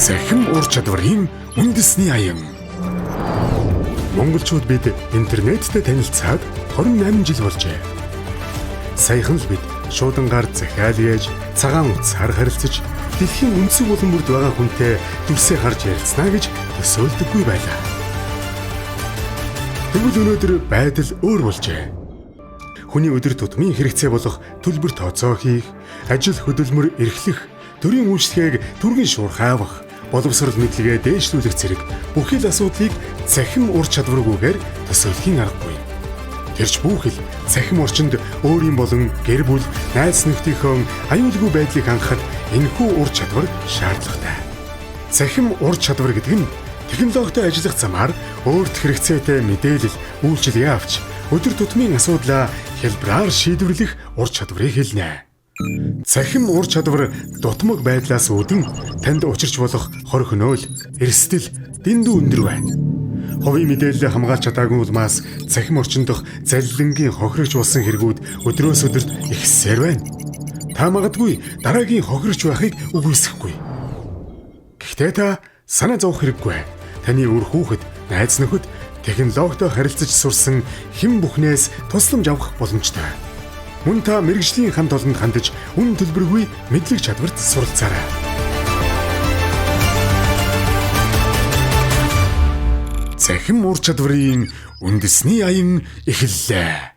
Цахим ур чадварын үндэсний аян. Монголчууд бид интернеттэй танилцаад 28 жил болжээ. Саяхан л бид шуудангаар захиал ээж, цагаан утсаар харилцаж, дэлхийн өнцөг булан бүрд байгаа хүнтэй дүрсээ харж ярилцсна гэж төсөөлдөггүй байлаа. Тэгвэл өнөөдөр байдал өөр болжээ. Хүний өдөр тутмын хэрэгцээ болох төлбөр тооцоо хийх, ажил хөдөлмөр эрхлэх, төрийн үйлчлэгийг түргэн шуурхай авах, боловсрол мэдлэгээ дээшлүүлэх зэрэг бүхий л асуудлыг цахим ур чадваргүйгээр төсөөлхийн аргагүй. Тэрч бүхэл цахим орчинд өөрийн болон гэр бүл, найз нөхдийнхөө аюулгүй байдлыг хангахад энэхүү ур чадвар шаардлагатай. Цахим ур чадвар гэдэг нь технологитой ажиллах замаар өөрт хэрэгцээтэй мэдээлэл, үйлчилгээ авч өдөр тутмын асуудлаа хялбараар шийдвэрлэх ур чадварыг хэлнэ. Цахим ур чадвар дутмаг байдлаас үүдэн танд учирч болох хорхиноол, эрсдэл дэндүү өндөр байна. Хувийн мэдээллээ хамгаалж чадаагүй улмаас цахим орчин дох залилангийн хохирогч болсон хэрэгүүд өдрөөс өдөрт ихэссээр байна. Та магадгүй дараагийн хохирогч байхыг үгүйсэхгүй. Гэхдээ та санаа зовох хэрэггүй. Таны үр хүүхэд, найз нөхөд технологитой харилцаж сурсан хэн бүхнээс тусламж авах боломжтой. Мөн та мэргэжлийн хамт олонд хандаж үнэ төлбөргүй мэдлэг чадварт суралцаарай. Цахим ур чадварын үндэсний аян эхэллээ.